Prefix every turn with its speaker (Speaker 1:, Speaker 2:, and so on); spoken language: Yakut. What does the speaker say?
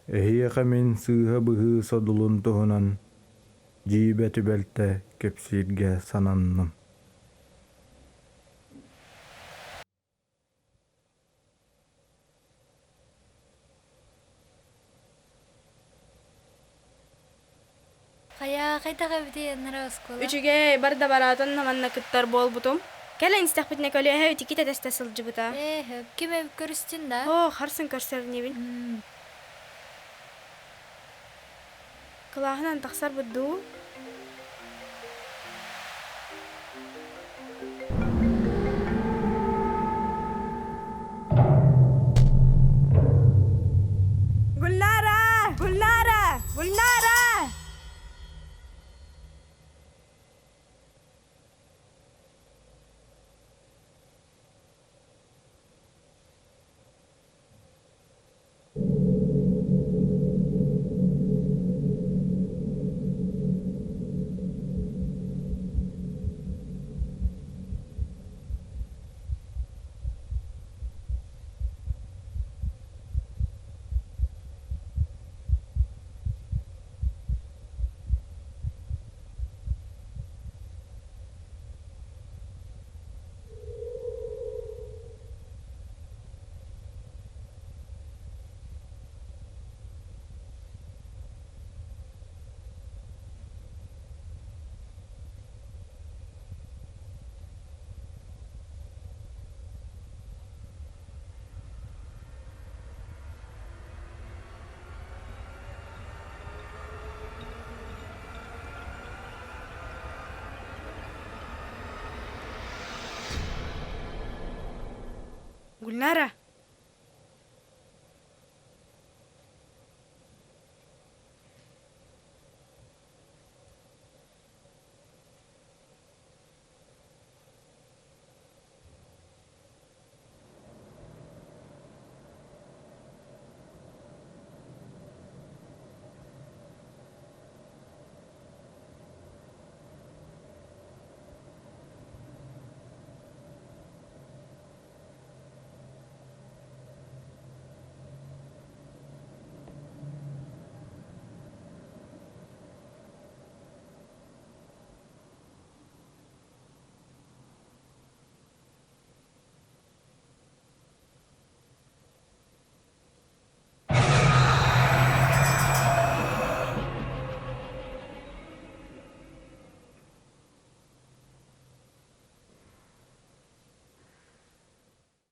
Speaker 1: Эһиэхэ мин сыыһа быһыы содулун туһунан дьиибэ түбэлтэ кэпсииргэ сананным.
Speaker 2: Хайа, хайдах эбитий анараа оскуола?
Speaker 3: Үчүгэй, бар да бараатын манна кыттар буолбутум. Кэлэн истэхпитинэ көлүөһэ итики тэтэстэ сылдьыбыта.
Speaker 2: Ээ, ким эбит көрүстүн да?
Speaker 3: Оо, харсын көрсөр инибин. Кылааһынан тахсарбыт дуу? Гульнара! Гульнара! Гульнара! Гульнара!